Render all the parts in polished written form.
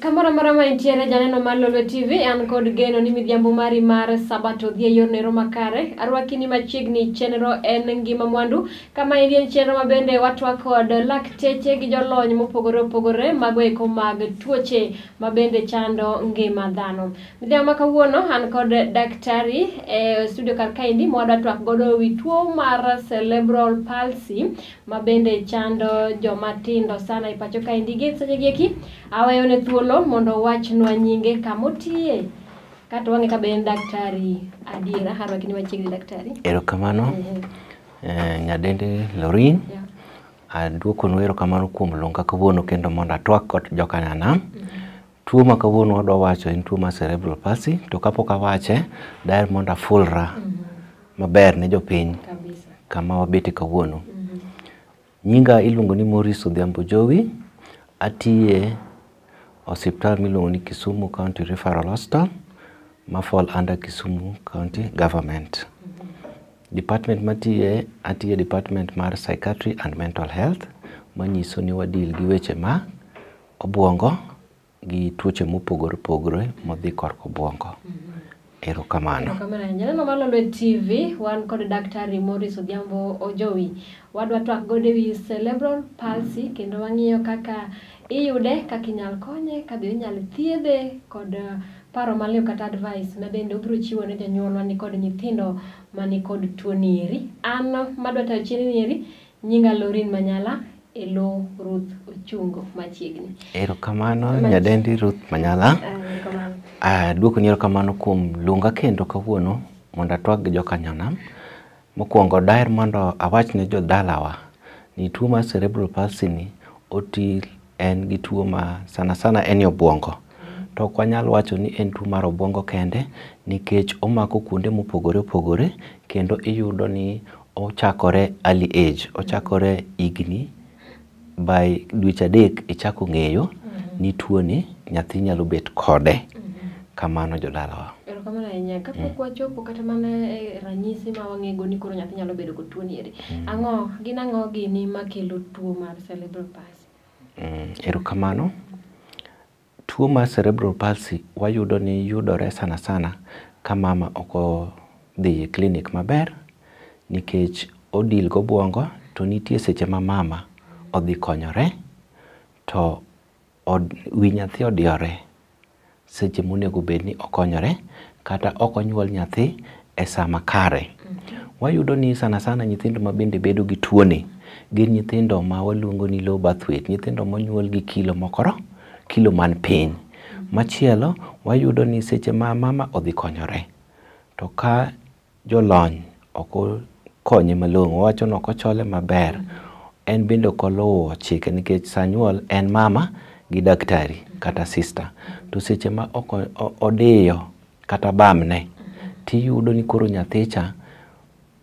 Kamoro amora ma intiere janeno mar Lolwe TV, an kod geno ni midhiambo mari mar sabato dhi e yorno ero makare. Arwaki ni machiegni chenro en Ngima Mwandu, kama en chenro ma bende watwak kod lakteche gi jolony mopogore opogore mago eko mag tuoche ma bende chando ngima dhano. Midhiambo ma kawuono an kod daktari e studio kar kaendi ma wadwa twak godo ewi tuo mar cerebral palsy ma bende chando joma tindo sana e pacho kaendi. Gi seche gi eki aweyo ne thuolo mondo owachnwa nyinge kamotiye kato wang'e ka be en daktari adiera. Arwaki ni machiegni daktari. Erokamano nyadendi Lorin. Aduokonu erokamano kuom luonga kawuono kendo mondo atwak kod jokanyanam. Tuo ma kawuono wadwa wacho en tuo mar cerebral palsy, to kapok awache daher mondo afulra maber ne jopiny kama wabete kawuono. Nyinga iluongo ni Maurice Odhiambo Jowi, atiye osiptal miluongo ni Kisumu County Referral Hospital ma fall under Kisumu County Government. Department matiye, atiye department mar Psychiatry and Mental Health, manyiso ni wadeal gi weche ma obuongo gi tuoche mopogore opogore modhi korka obuongo. Erokamano. Erokamano ahinya. Janeno mar Lolwe TV, wan kod daktari Maurice Odhiambo Ojowi. Wadwa twak godo ewi cerebral palsy kendo wang'iyo kaka iyude, kaka inyal konye, ka be inyal thiedhe kod paro maliw kata advice ma bende obiro chiwo ne jonyuol mani kod nyithindo mani kod tuo ni eri. An madwa tayo chenro ni eri, nyinga Lorin Manyala e lo Ruth Ochungo machiegni. Erokamano nyadendi Ruth Manyala. Erokamano. Aduokoni erokamano kuom luonga kendo kawuono mondo atwag gi jokanyanam. Mokwongo daher mondo awach ne jodalawa ni tuo mar cerebral palsy ni oti en gi tuo ma sana sana en e obuongo. To ok wanyal wacho ni en tuo mar obuongo kende nikech omako kuonde mopogore opogore kendo iyudo ni ochakore early age, ochakore higni by dweche 3 ichako ng'eyo ni tuo ni nyathi nyalo bet kode. Kamano jodalawa. Erokamano ahinya. Kapok wachopo kata mana e ranyisi ma wang'ego ni koro nyathi nyalo bedo kod tuo ni eri. Ang'o, gin ang'o gini makelo tuo mar cerebral palsy? Erokamano. Tuo mar cerebral palsy wayudo ni yudore sana sana ka mama ok odhi e klinik maber nikech odeal gobuongo to nitie seche ma mama odhi konyore to wi nyathi odiyore seche monego bed ni okonyore kata ok onyuol nyathi e saa makare. Wayudo ni sana sana nyithindo ma bende bedo gi tuo ni gin nyithindo ma waluongo ni low birth weight, nyithindo monyuol gi kilo mokoro, kilo man piny. Machielo wayudo ni seche ma mama odhi konyore to ka jolony ok okonye malong'o, wawacho ni ok ochole maber, en bende ok oluwo chike nikech sa nyuol en mama gi daktari kata sister. To seche ma ok odiyo kata bamne, tiyudo ni koro nyathi cha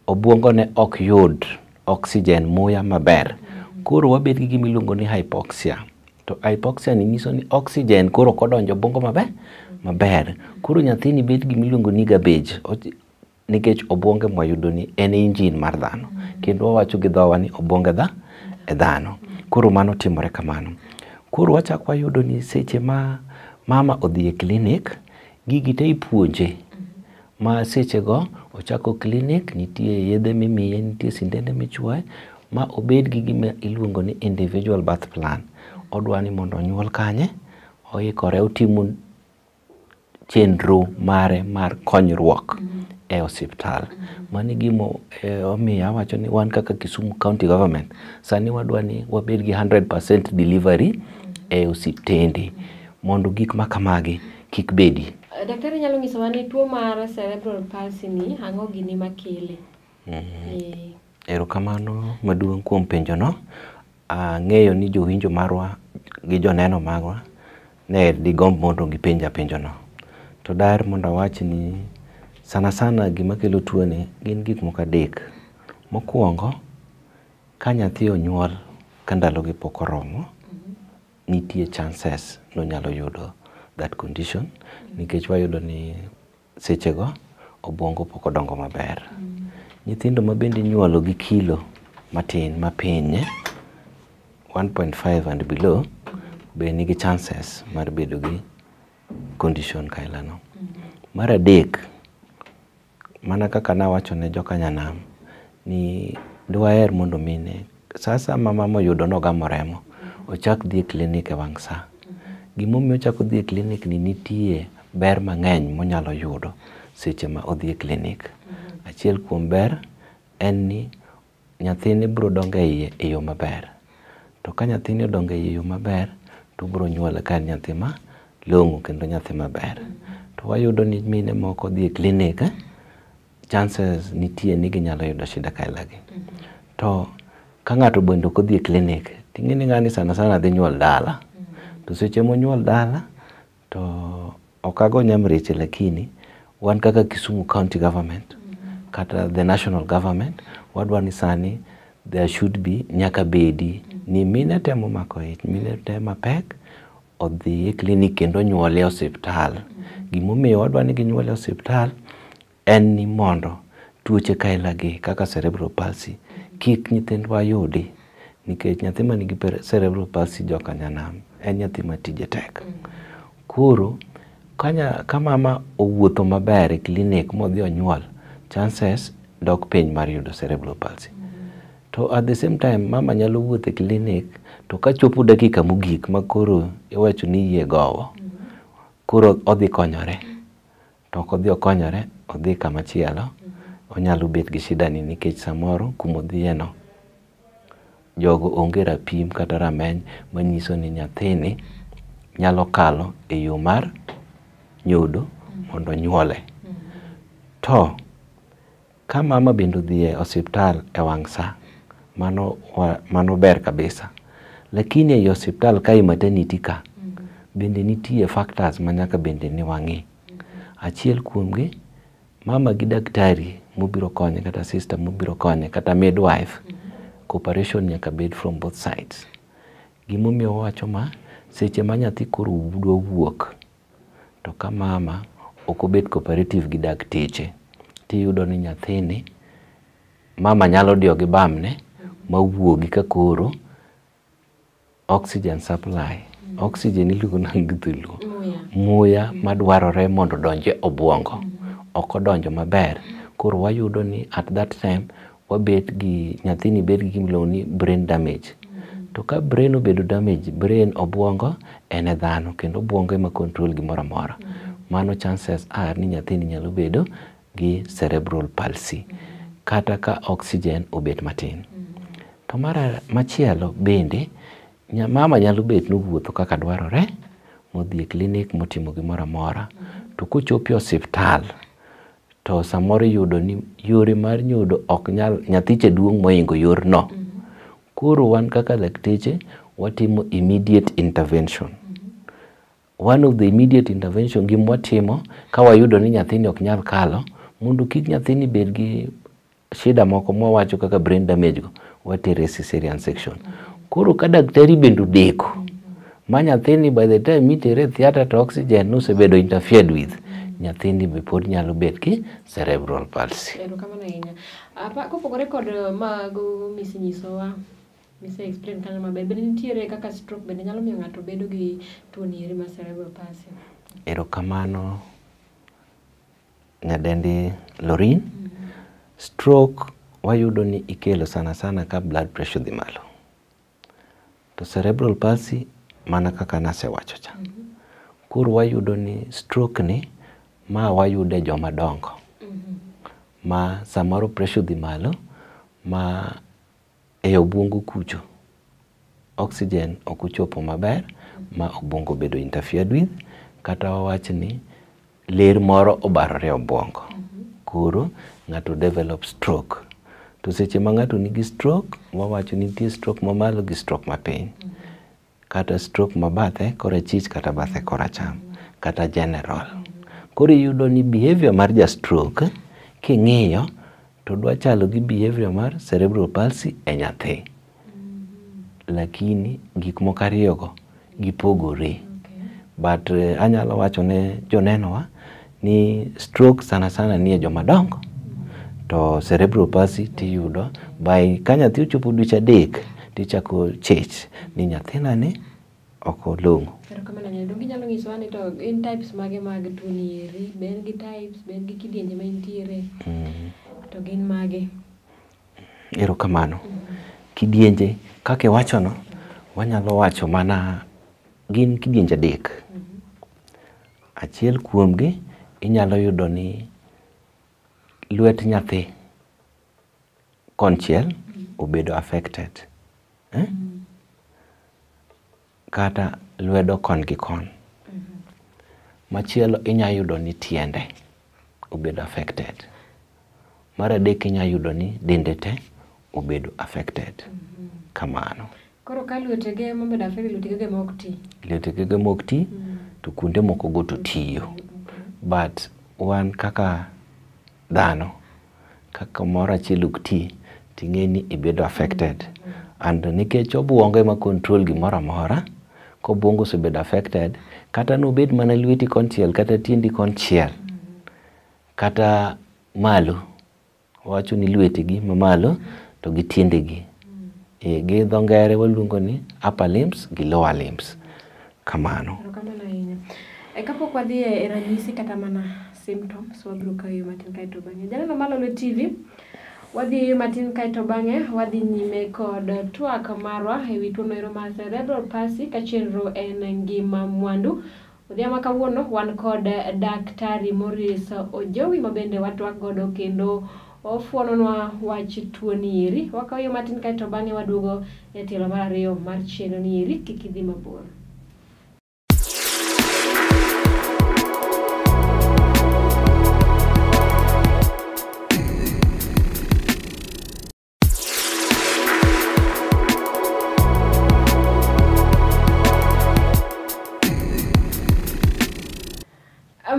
obuongo ne ok yud oxygen muya maber. Koro wabet gi gima iluongo ni hypoxia. To hypoxia ni nyiso ni oxygen koro ok odonjo obuongo maber maber. Koro nyathini bet gima iluongo ni garbage nikech obuonge mwayudo ni en engine mar dhano. Kendo wawacho gi dhowa ni obuonge e dhano. Koro mano timore kamano. Koro wachak wayudo ni seche ma mama odhi e klinik, gigi te ipuonje. Ma seche go ochako klinik, nitie yedhe mimiye, nitie sindende michuoye, ma obed gi gima iluongo ni individual birth plan. Odwa ni mondo onyuol kanye, oikore otimo chenro mare mar konyruok e osiptal. Mano e gima omiyo awacho ni wan kaka Kisumu County Government, sani wadwa ni wabed gi 100% delivery e osiptende mondo gik ma kamagi kik bedi. Daktari nyalo nyisowa ni tuo mar cerebral palsy ni ang'o gini makele? Erokamano maduong' kuom penjo no. Ang'eyo ni jowinjo marwa gi joneno magwa ne digomb mondo gipenja penjo no. To daher mondo awach ni sana sana gima kelo tuo ni gin gik moko adek. Mokwongo, ka nyathi onyuol ka ndaloge pok oromo, nitie chances nonyalo yudo that condition nikech wayudo ni sechego obuongo pok odongo maber. Nyithindo ma bende inyuolo gi kilo matin mapiny 1.5 and below. be nigi chances mar bedo gi condition kailano. Mar adek, mana kaka nawacho ne joka nyanam ni dwaher mondo mine sasa ma mama oyudo nogamo remo ochak dhi e klinik e wang' sa. Gimomiyo ochako dhi e klinik ni nitie ber mang'eny monyalo yudo seche ma odhi e klinik. Achiel kuom ber en ni nyathine biro dongo e iye e yo maber. To ka nyathini odongo e iye e yo maber, to obiro nyuole ka en nyathi ma long'o kendo nyathi maber. To wayudo ni mine moko dhi e klinik, chances nitie ni ginyalo yudo shida kaila gi. To ka ng'ato bende ok odhi e klinik, ting'e ni ng'ani sana sana dhi nyuol dala. To seche monyuol dala, to ok ago nyamreche lakini wan kaka Kisumu County Government kata the national government wadwa ni sani there should be nyaka bedi ni mine te momako ich, mine te mapek odhi e klinik kendo onyuol e osiptal. Gimomiyo wadwa ni ginyuol e osiptal en ni mondo tuoche kaila gi kaka cerebral palsy kik nyithindwa yudi nikech nyathi manigi cerebral palsy joka nyanam en nyathi ma tije tek. Koro ka mama owuotho maber e klinik modhi onyuol, chances dok piny mar yudo cerebral palsy. To at the same time mama nyalo wuotho e klinik to kachopo dakika mogik ma koro iwacho ni yie gowo, koro odhi konyore. To ok odhi okonyore, odhi kama chielo, onyalo bet gi shida ni nikech samoro kumodhiye no, jogo onge rapim kata rameny manyiso ni nyathini nyalo kalo e yo mar nyodo mondo onyuole. To ka mama bende odhi e osiptal e wang' sa, mano ber kabisa. Lakini ei osiptal ka e maternity ka, bende nitie factors ma nyaka bende ni wang'i. Achiel kuomgi, mama gi daktari mobiro konye kata sister mobiro konye kata midwife, cooperation nyaka bed from both sides. Gimomiyo wawacho ma, seche ma nyathi koro dwa wuok, to ka mama ok obet cooperative gi dakteche, tiyudo ni nyathini, mama nyalo diyo gi bamne mawuogi ka koro oxygen supply. Oxygen iluongo nang'o gi dholuo? Muya madwarore mondo odonj e obuongo. Ok odonjo maber. Koro wayudo ni at that time wabet gi nyathini bet gi gimiluongo ni brain damage. To ka brain obedo damage, brain obuongo en e dhano kendo obuongo ema control gimoro amora. Mano chances are ni nyathini nyalo bedo gi cerebral palsy kata ka oxygen obet matin. To mar machielo bende, mama nyalo bet nowuotho kaka dwarore, modhi e klinik motimo gimoro amora. To kochopo e osiptal, to samoro iyudo ni yore mar nyodo ok nyal, nyathi cha duong' mohingo yorno. Koro wan kaka lakteche watimo immediate intervention. One of the immediate intervention gima watimo ka wayudo ni nyathini ok nyal kalo, mondo kik nyathini bed gi shida moko mwawacho kaka brain damage go, watere e cesarean section. Koro ka daktari bende odeko, ma nyathini by the time itere e theatre to oxygen nosebedo interfered with, nyathini be pod nyalo bet gi cerebral palsy. Erokamano ahinya. Kopogore kod mago misenyisowa, mise explain kanyo maber, bende nitiere kaka stroke bende nyalo miyo ng'ato bedo gi tuo ni eri mar cerebral palsy? Erokamano nyadendi Lorin. Stroke wayudo ni ikelo sana sana ka blood pressure dhi malo. To cerebral palsy mana kaka nasewacho cha. Koro wayudo ni stroke ni ma wayude joma dongo. Ma samoro pressure dhi malo ma e obuongo kucho oxygen ok ochopo maber ma obuongo obedo interfered with kata wawach ni ler moro obarore e obuongo. Koro ng'ato develop stroke. To seche ma ng'ato nigi stroke, wawacho ni nitie stroke mamalo gi stroke mapiny. Kata stroke mabathe korachich kata bathe koracham, kata general. Koro iyudo ni behavior mar ja stroke king'iyo to dwa chalo gi behavior mar cerebral palsy e nyathi. Lakini gik moko ariyo go gipogore. But anyalo wacho ne jonenowa ni stroke sana sana nie joma dongo. To cerebral palsy tiyudo by ka nyathi ochopo dweche 3 tichako chich ni nyathina ni ok olong'o. Erokamano ahinya. Donge inyalo nyisowa ni to gin types mage mag tuo ni eri? Be en gi types? Be en gi kidienje ma entiere? To gin mage? Erokamano. Kidienje kaka iwachono, wanyalo wacho mana gin kidienje adek. Achiel kuomgi inyalo yudo ni lwet nyathi konchiel obedo affected. Kata lwedo kon gi kon. Machielo inya yudo ni tiende obedo affected. Mar adek inya yudo ni dende te obedo affected. Kamano. Koro ka lwetege mobedo affected, lwetege go ema ok ti? Lwetege go ema ok ti, to kuonde moko go to tiyo. But wan kaka dhano, kaka moro achiel ok ti, ting'e ni ibedo affected. And nikech obuongo ema control gimoro amora, kobuongo osebedo affected, kata nobed mana lweti konchiel kata tiendi konchiel, kata malo, wawacho ni lwetegi mamalo to gi tiendegi. Gi dho ngere waluongo ni upper limbs gi lower limbs. Kamano. Erokamano ahinya. Kapok wadhi e ranyisi kata mana symptoms, wabiro kawo yo matin kaeto bang'e. Janeno mar Lolwe TV, wadhi e yo matin kaeto bang'e wadhi nyime kod twak marwa e wi tuo noero mar cerebral palsy ka chenro en ngima mwandu. Odhiambo ma kawuono wan kod Daktari Maurice Ojowi ma bende watwak godo kendo ofuononwa wach tuo ni eri. Wakawo yo matin kaeto bang'e waduogo e tielo mar ariyo mar chenro ni eri, kik idhi mabor.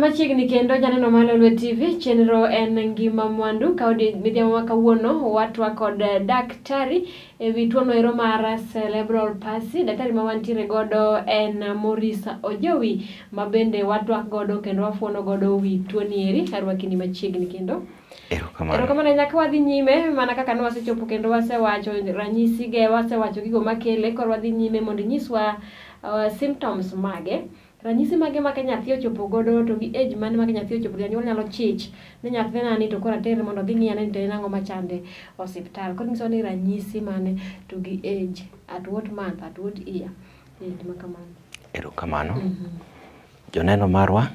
Machiegni kendo janeno mar Lolwe TV, chenro en ngima mwandu. Ka midhiambo ma kawuono watwa kod daktari e wi tuo noero mar cerebral palsy. Daktari ma wantiere godo en Maurice Ojowi ma bende watwak godo kendo wafuono godo wi tuo ni eri. Arwaki ni machiegni kendo. Erokamano. Erokamano ahinya. Ka wadhi nyime mana kaka ne wasechopo kendo wasewacho ranyisi ge, wasewacho gigo makele, koro wadhi nyime mondo inyiswa symptoms mage. Ranyisi mage ma ka nyathi ochopo godo to gi age mane ma ka nyathi ochopo janyuol nyalo chich ni nyathina ni to koro atere mondo odhi ng'i ane ni to en ang'o machande osiptal. Koro nyiso ni ranyisi mane to gi age, at what month, at what year, gima kamano. Erokamano. Joneno marwa,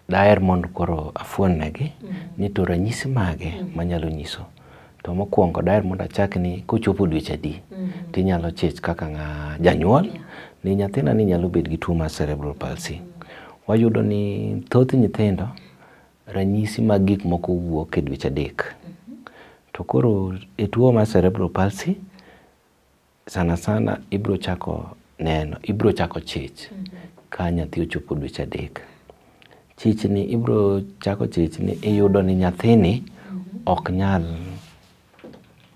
daher mondo koro afuon negi ni to ranyisi mage manyalo nyiso. To mokwongo daher mondo achak ni kochopo dweche adi tinyalo chich kaka ng'a janyuol ni nyathina ni nyalo bet gi tuo mar cerebral palsy. Wayudo ni thoth nyithindo ranyisi mag gik moko wuok e dweche adek. To koro e tuo mar cerebral palsy sana sana ibiro chako neno, ibiro chako chich ka nyathi ochopo dweche adek. Chich ni ibiro chako chich ni iyudo ni nyathini ok nyal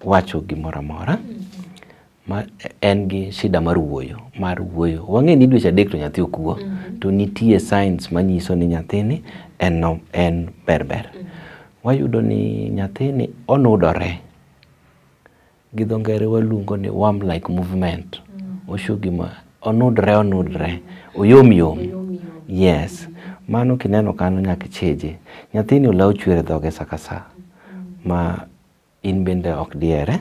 wacho gimoro amora. Ma en gi shida mar wuoyo, Wang'e ni dweche adek to nyathi ok wuo, to nitie signs manyiso ni nyathini en berber. Wayudo ni nyathini onudore. Gi dho ngere waluongo ni worm like movement. Osho gima onudre, oyom yom. Yes. Mano kineno kanyo nyaka icheje. Nyathini olaw chwer e dhoge sa ka sa. Ma in bende ok diere.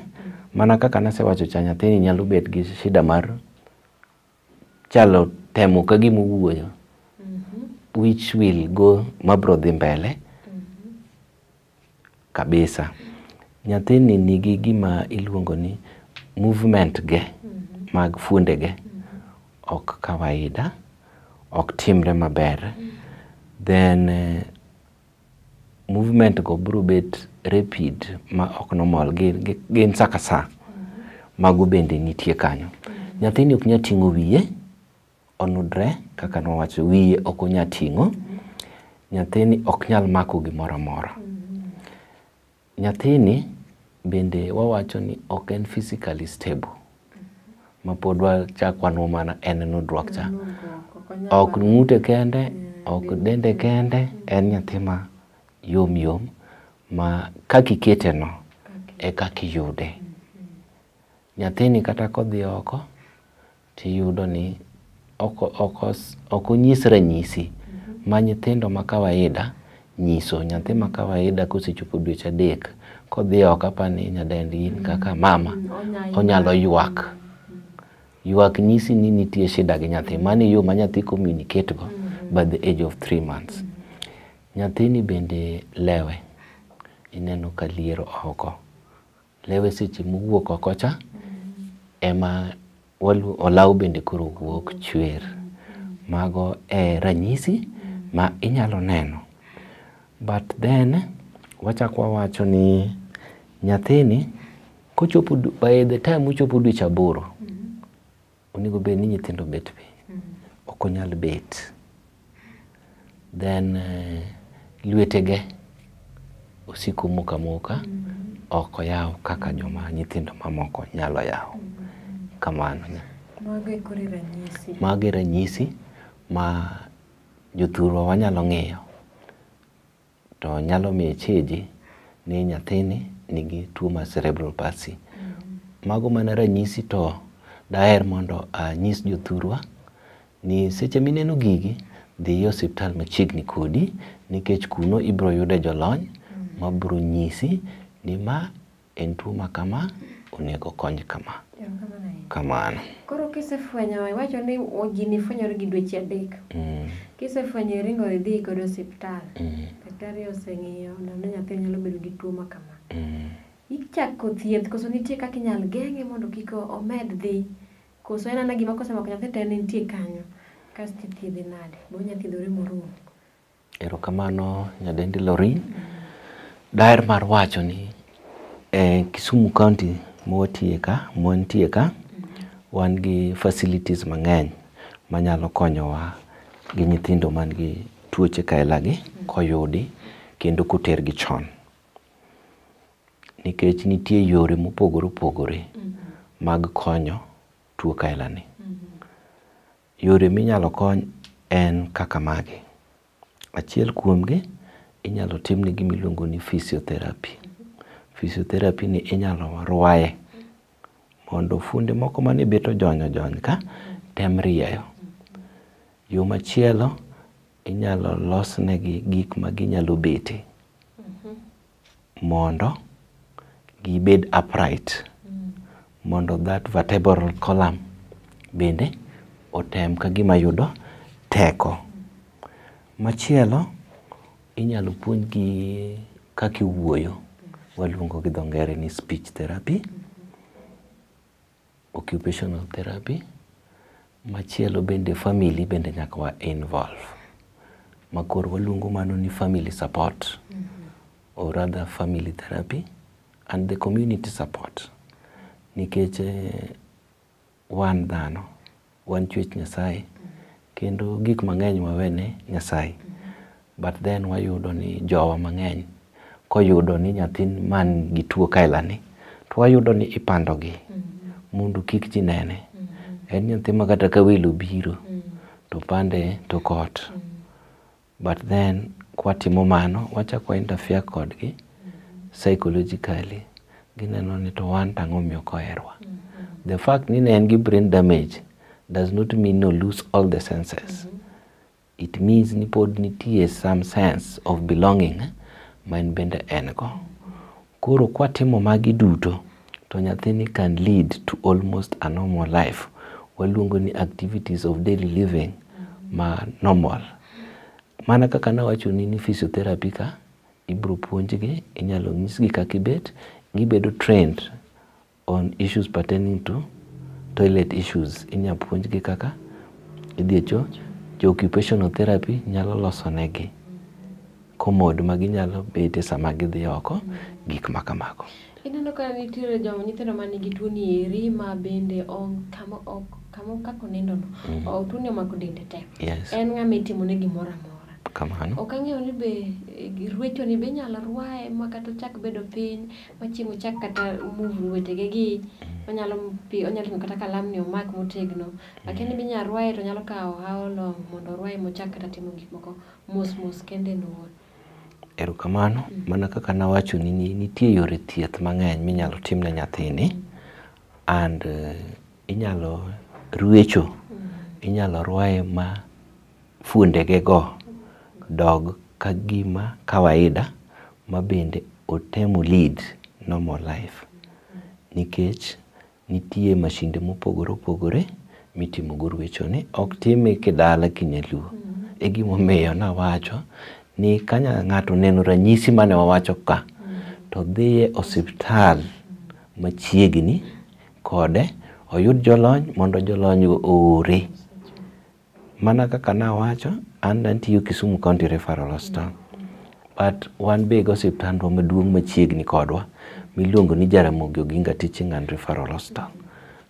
Mana kaka nasewacho cha, nyathini nyalo bet gi shida mar chalo temo ka gima owuoyo. Which will go mabro dhi mbele kabisa. Nyathini nigi gima iluongo ni movement ge mag fuonde ge ok kawaida, ok timre maber. Then movement go biro bet rapid ma ok normal, gin sa ka sa. Mago bende nitie kanyo. Nyathini ok nyal ting'o wiye, onudre kaka nwawacho, wiye ok onyal ting'o. Nyathini ok nyal mako gimoro amora. Nyathini bende wawacho ni ok en physically stable. Ma pod wachak wanwo mana en nudruok cha. Ok ng'ute kende, ok dende kende, en nyathi ma yom yom ma kaka ikete no e kaka iyude. Nyathini kata kodhi oko tiyudo ni Ok onyis ranyisi ma nyithindo ma kawaida nyiso. Nyathi ma kawaida kosechopo dweche 3 kodhi oko, apani nyadendi in kaka mama, onyalo ywak. Ywak nyisi ni nitie shida gi nyathi. Mano e yo ma nyathi communicate go by the age of 3 months. Nyathini bende lewe ineno ka liero oko. Lewe seche mowuok oko cha ema olaw bende koro wuok chwer. Mago e ranyisi ma inyalo neno. But then wachak wawacho ni nyathini kochopo by the time ochopo dweche 8, onego bed ni nyithindo bet piny. Ok onyal bet. Then lwetege osiko moko amoka, ok oyaw kaka joma nyithindo mamoko nyalo yawo. Kamano. Mago e koro ranyisi. Mago e ranyisi ma jothurwa wanyalo ng'iyo to nyalo miyo ichiji ni nyathini nigi tuo mar cerebral palsy. Mago mana ranyisi, to daher mondo anyis jothurwa ni seche mineno gigi, dhi e osiptal machiegni kodi, nikech kuno ibiro yude jolony mabiro nyisi ni ma en tuo ma kama, onego kony kama. Kamano. Koro kisefwenyo, iwacho ni gini fwenyore gi dweche 3. Kisefwenyo iringo idhi godo osiptal. Daktari oseng'iyo oneno ni nyathi nyalo bedo gi tuo ma kama. Ichako thieth koso nitie kaka inyalo geng'e mondo kik omed dhi? Koso en ana gima kosemako nyathi to en entie kanyo? Kasto ithiedhe nade? Be onya thiedhore morum? Erokamano nyadendi Lorin. Daher mar wacho ni e Kisumu County mwatie ka, mwantie ka, wan gi facilities mang'eny manyalo konyowa gi nyithindo man gi tuoche kaila gi koyudi kendo kotergi chon. Nikech nitie yore mopogore opogore mag konyo tuo kaila ni. Yore minyalo kony en kaka magi. Achiel kuomgi, inyalo timne gima iluongo ni physiotherapy. Physiotherapy ni inyalo rwaye mondo fuonde moko mane bet ojony ojony ka tem rieyo. Yo machielo, inyalo losnegi gik ma ginyalo bete mondo gibed upright, mondo that vertebral column bende otem ka gima yudo teko. Machielo, inyalo puonjgi kaka iwuoyo, waluongo gi dho ngere ni speech therapy, occupational therapy. Machielo bende family bende nyaka wa involve. Ma koro waluongo mano ni family support or rather family therapy and the community support. Nikech wan dhano, wan chwech Nyasaye, kendo gik mang'eny wawene Nyasaye. But then wayudo ni jowa mang'eny koyudo ni nyathi man gi tuo kaila ni, to wayudo ni ipando gi mondo kik ji nene. En nyathi ma kata ka welo obiro to pande tok ot. But then kwatimo mano, wachako wa interfere kodgi psychologically. Gineno ni to wan to ang'o omiyo ok oherwa. The fact ni ne en gi brain damage does not mean no lose all the senses. It means ni pod nitie some sense of belonging ma en bende en go. Koro kwatimo magi duto, to nyathini can lead to almost a normal life. Waluongo ni activities of daily living ma normal. Mana kaka nawachoni ni physiotherapy ka, ibiro puonjgi, inyalo nyisgi kaka ibet, gibedo trained on issues pertaining to toilet issues. Inyalo puonjgi kaka idhi e cho, jo occupational therapy nyalo loso negi commode ma ginyalo bete sama gidhi oko, gik ma kamago. Ineno ka nitiere joma nyithindo man nigi tuo ni eri ma bende on kama ok kama kaka onindo no, tuo ni omako dende te. En ng'ama itimone gimoro amora. Kamano. Ok ang'eyo ni be rwecho ni be inyalo rwaye ma kata ochak bedo piny, ma chieng' ochak kata move lwetege gi, onyalo onyalo ting'o kata kalam ni omak motegno. Akia ni be inyalo rwaye to nyalo kawo how long mondo orwaye mochak kata timo gik moko mos mos kende en owuon. Erokamano. Mana kaka nawachoni ni nitie yore thieth mang'eny minyalo tim ne nyathini and inyalo rwecho. Inyalo rwaye ma fuondege go dog ka gima kawaida ma bende otemo lead normal life. Nikech nitie mashinde mopogore opogore mitimo go ruecho ni ok time kidala kinyaluo. E gimomiyo nawacho ni ka ng'ato oneno ranyisi mane wawacho ka, to dhiye osiptal machiegni kode, oyud jolony mondo jolony go oore. Mana kaka nawacho, an nantiyo Kisumu County Referral Hospital. But wan be gi osiptandwa maduong' machiegni kodwa miluongo ni Jaramogi Oginga Teaching and Referral Hospital.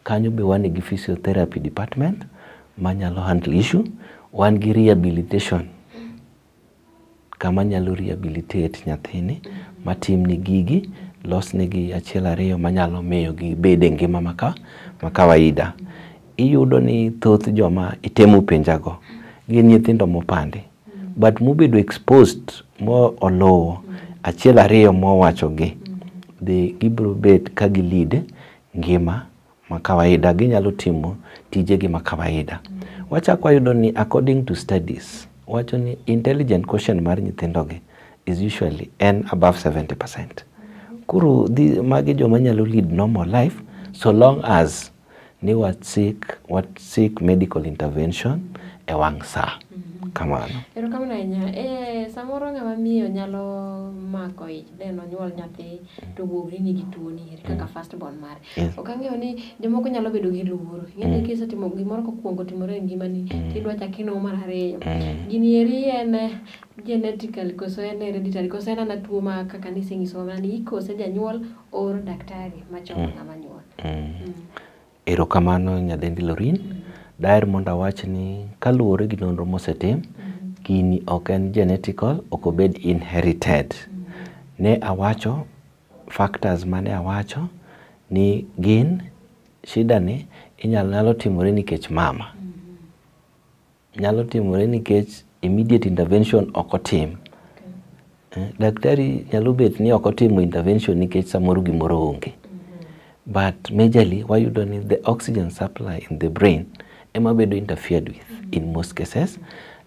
Kanyo be wan gi physiotherapy department manyalo handle issue. Wan gi rehabilitation kama nyalo rehabilitate nyathini matimne gigi, losnegi achiel ariyo manyalo miyo gibed e ngima ma kawaida. Iyudo ni thoth joma itemo penjago gin nyithindo mopandi but mobedo exposed mo oluwo achiel ariyo mowachogi dhi gibiro bet ka gi lead ngima ma kawaida ginyalo timo tijegi ma kawaida. Wachak wayudo ni according to studies wacho ni intelligent quotient mar nyithindogi is usually en above 70%. Koro magi joma nyalo lead normal life so long as ni wa seek medical intervention e wang' sa. Kamano. Erokamano ahinya. Samoro ng'ama miyo nyalo mako ich then onyuol nyathi to wuog ni nigi tuo ni eri kaka first born mare. Ok ang'eyo ni jomoko nyalo bedo gi luoro. Ing'e ni kisetimo gimoro kokwongo timore e ngimani tidwa chak inuo mar ariyo. Gini eri en genetically koso en hereditary koso en ana tuo ma kaka nisenyisowa mana ni ikose janyuol or daktari machomo ng'ama nyuol. Erokamano nyadendi Lorin. Daher mondo awach ni kaluwore gi nonro mosetim, gini ok en genetical, ok obed inherited. Ne awacho factors mane awacho ni gin shida ni inyalo nyalo timore nikech mama. Nyalo timore nikech immediate intervention ok otim. Daktari nyalo bet ni ok otimo intervention nikech samoro gimoro onge. But majorly wayudo ni the oxygen supply in the brain ema bedo interfered with in most cases.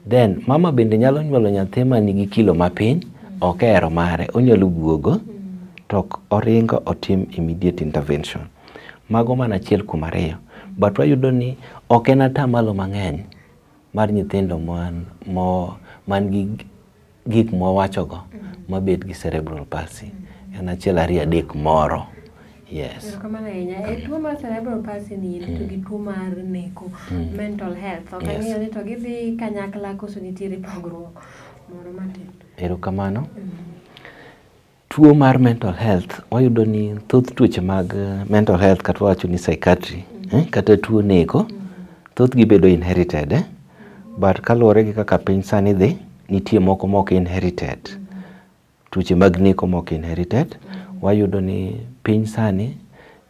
Then mama bende nyalo nyuolo nyathi ma nigi kilo mapiny, ok ohero mare, onyalo buogo to ok oringo otim immediate intervention. Mago mana achiel kuom ariyo. But wayudo ni ok en atamalo mang'eny mar nyithindo man gi gik mwawachogo mabet gi cerebral palsy. En achiel ariyo adek moro. Yes. Erokamano ahinya. E tuo mar cerebral palsy ni eri to gi tuo mar neko, mental health. Ok ang'eyo ni to gidhi kanyakla koso nitiere pogruok moro matin. Erokamano. Tuo mar mental health, wayudo ni thoth tuoche mag mental health kata wawacho ni psychiatry, kata tuo neko, thothgi bedo inherited. But kaluwore gi kaka piny sani dhi, nitie moko mok inherited. Tuoche mag neko mok inherited, wayudo ni piny sani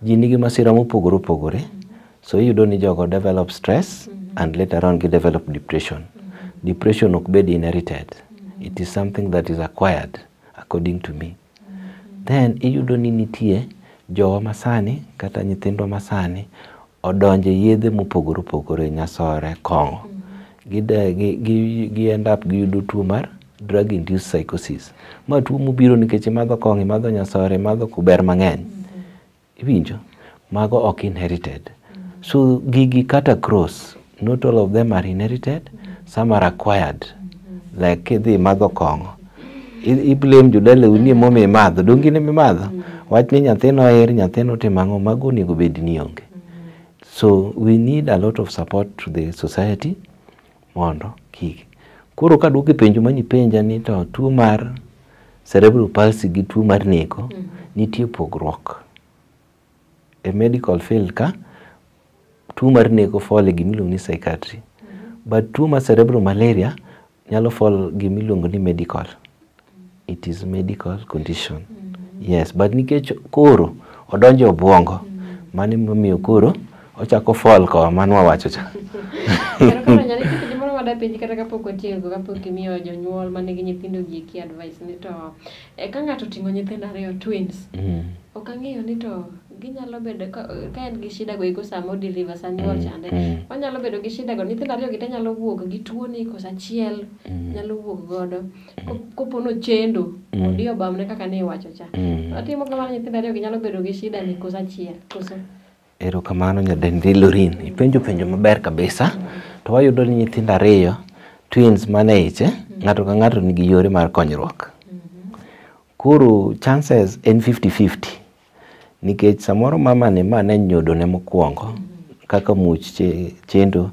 ji nigi masira mopogore opogore. So iyudo ni jogo develop stress and later on gi develop depression. Depression ok bed inherited. It is something that is acquired according to me. Then iyudo ni nitie jowa masani kata nyithindwa masani odonje yedhe mopogore opogore, nyasore, kong'o. Gi end up giyudo tuo mar drug induced psychosis. Ma tuo mobiro nikech imadho kong'o, imadho nyasore, imadho kuber mang'eny. Iwinjo? Mago ok inherited. So gigi kata cross, not all of them are inherited, some are acquired. Like kidhi imadho kong'o, i blame jodalau ni emomiyo imadho, donge in emimadho? Wach ni nyathi noir, nyathi notimo ang'o, mago onego bed ni onge. So we need a lot of support to the society mondo kik. Koro kaduoko e penjo manipenja ni to tuo mar cerebral palsy gi tuo mar neko, nitie pogruok. E medical field ka, tuo mar neko fall e gimiluongo ni psychiatry. But tuo mar cerebral malaria nyalo fall gimiluongo ni medical. It is medical condition. Yes, but nikech koro odonjo e obwongo, mano emomiyo koro ochako fall koa mano wawacho cha. Erokamano ahinya. Nitie penjo moro madapenji kata kapok watieko, kapok imiyo jonyuol manigi nyithindo gi eki advice ni to ka ng'ato oting'o nyithindo ariyo twins, ok ang'eyo ni to Ginyalo bedo ka en gi shida go eko sama o deliver sa nyuol chande. Onyalo bedo gi shida go nyithindo ariyo gi te nyalo wuok gi tuo ni koso achiel nyalo wuok godo. Kopo nochendo odiyo bamne kaka ne iwacho cha. Atimo kamano nyithindo ariyo gi nyalo bedo gi shida ni koso achiel koso. Erokamano nyadendi Lorin, ipenjo penjo maber kabisa. To wayudo ni nyithindo ariyo, twins mane iche, ng'ato ka ng'ato nigi yore mar konyruok. Koro chances en 50-50. Nikech samoro mama ni ma ne nyodo ne mokwongo, kaka muoch chendo,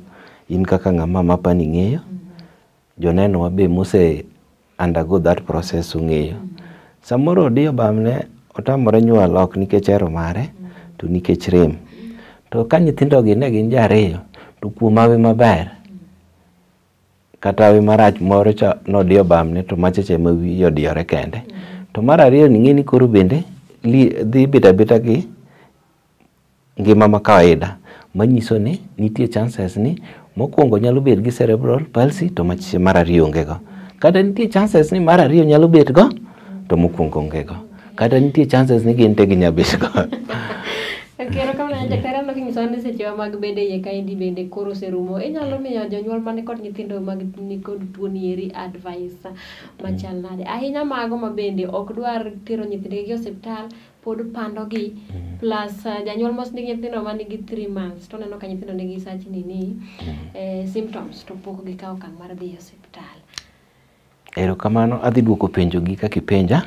in kaka ng'ama mama ni ng'eyo, joneno wa be mose undergo that process ong'eyo. Samoro odiyo bamne otamore nyuol ok nikech hero mare, to nikech rem. To ka nyithindo gi ne gin ji ariyo, to kuom hawi maber, kata hawi marach moro cha nodiyo bamne to macha cha ema wiye odiyore kende. To mar ariyo ni ing'e ni koro bende dhi bet abeta gi ngima ma kawaida, manyiso ni nitie chances ni mokwongo nyalo bet gi cerebral palsy to mar ariyo onge go. Kata nitie chances ni mar ariyo nyalo bet go to mokwongo onge go. Kata nitie chances ni gin te ginya bet go. Erokamano daktari, aneno kinyisowa ni sechewa mag bende iye kaendi bende koro oserumo. Inyalo miyo jonyuol man kod nyithindo mag nikod tuo ni eri advice machal nade? Ahinya mago ma bende ok dwar tero nyithindgi e osiptal, pod pandogi plus janyuol mos nigi nyithindo manigi 3 months to oneno ka nyithindo nigi such nini symptoms to pok gikawo okang' mar dhi e osiptal. Erokamano, adhi duoko penjo gi kaka ipenja.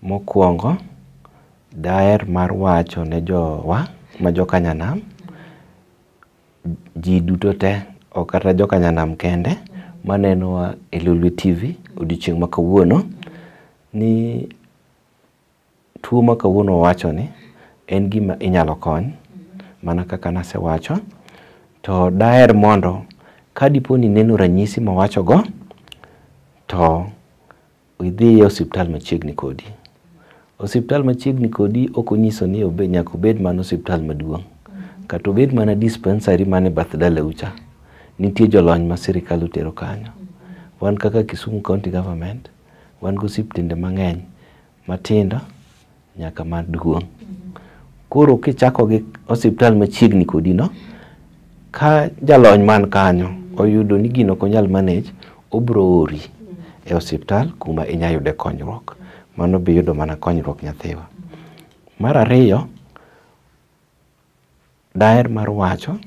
Mokwongo, daher mar wacho ne jowa ma joka nyanam, ji duto te, ok kata joka nyanam kende, manenowa e Lolwe TV odiochieng' ma kawuono, ni tuo ma kawuono wawacho ni en gima inyalo kony, mana kaka nasewacho. To daher mondo ka dipo ni ineno ranyisi mawacho go, to idhi e osiptal machiegni kodi. Osiptal machiegni kodi ok onyiso ni nyaka obed mana osiptal maduong'. Kata obed mana dispensary man e bath dalau cha. Nitie jolony ma sirikal otero kanyo. Wan kaka Kisumu County Government, wan gi osiptende mang'eny matindo nyaka maduong'. Koro kichako gi osiptal machiegni kodi no, ka jalony man kanyo oyudo ni gino ok onyal manage, obiro ori e osiptal kuma inya yude konyruok. Mano be yudo mana konyruok nyathiwa. Mar ariyo, daher mar wacho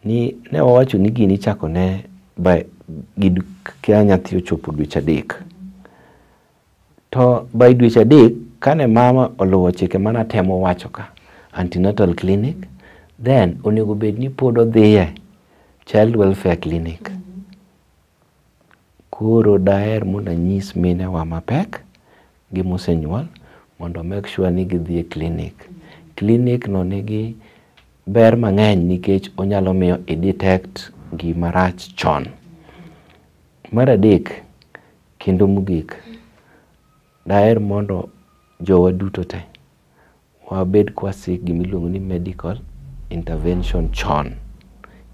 ni ne wawacho ni gini ichako ne ka nyathi ochopo dweche 3. To by dweche 3, kane mama oluwo chike mana temo wacho ka, antenatal clinic, then onego bed ni pod odhiye child welfare clinic. Koro daher mondo anyis minewa mapek gi mosenyuol mondo make sure ni gidhi e clinic. Clinic no nigi ber mang'eny nikech onyalo miyo i detect gima rach chon. Mar adek, kendo mogik, daher mondo jowa duto te wabed kwa seek gima iluongo ni medical intervention chon.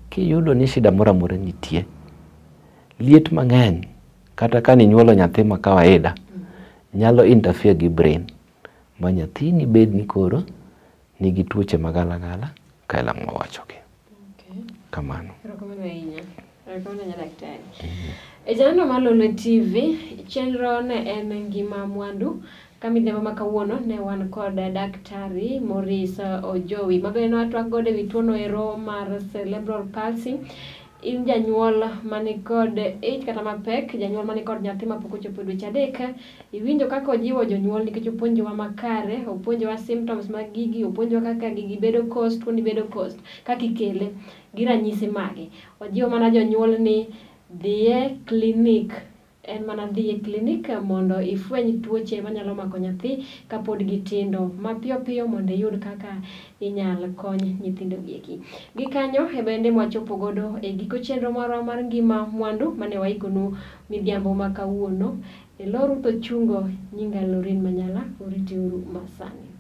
Kiyudo ni shida moro amora nitie, liet mang'eny kata ka ninyuolo nyathi ma kawaida nyalo interfere gi brain ma nyathini bed ni koro nigi tuoche magalagala kaela mwawachogi. Kamano. Erokamano ahinya. Erokamano ahinya daktari. E janeno mar Lolwe TV, chenro ne en ngima mwandu. Ka midhiambo ma kawuono ne wan kod daktari Maurice Ojowi ma bende ne watwak godo ewi tuono ero mar cerebral palsy. In janyuol manikod ich kata mapek, janyuol manikod nyathi mapok ochopo dweche 3, iwinjo kaka ojiwo jonyuol nikech opuonjowa makare, opuonjowa symptoms mag gigi, opuonjowa kaka gigi bedo caused, tuoni bedo caused, kaka ikele gi ranyisi mage. Ojiwo mana jonyuol ni dhiye clinic, en mana dhi e clinic mondo ifweny tuoche manyalo mako nyathi kapod gitindo mapiyo piyo mondo iyud kaka inyal kony nyithindo gieki. Gi kanyo e bende mwachopo godo e giko chenro marwa mar ngima mwandu mane waikonu midhiambo ma kawuono. E lo Ruth Ochungo, nyinga Lorin Manyala, oriteuru masani.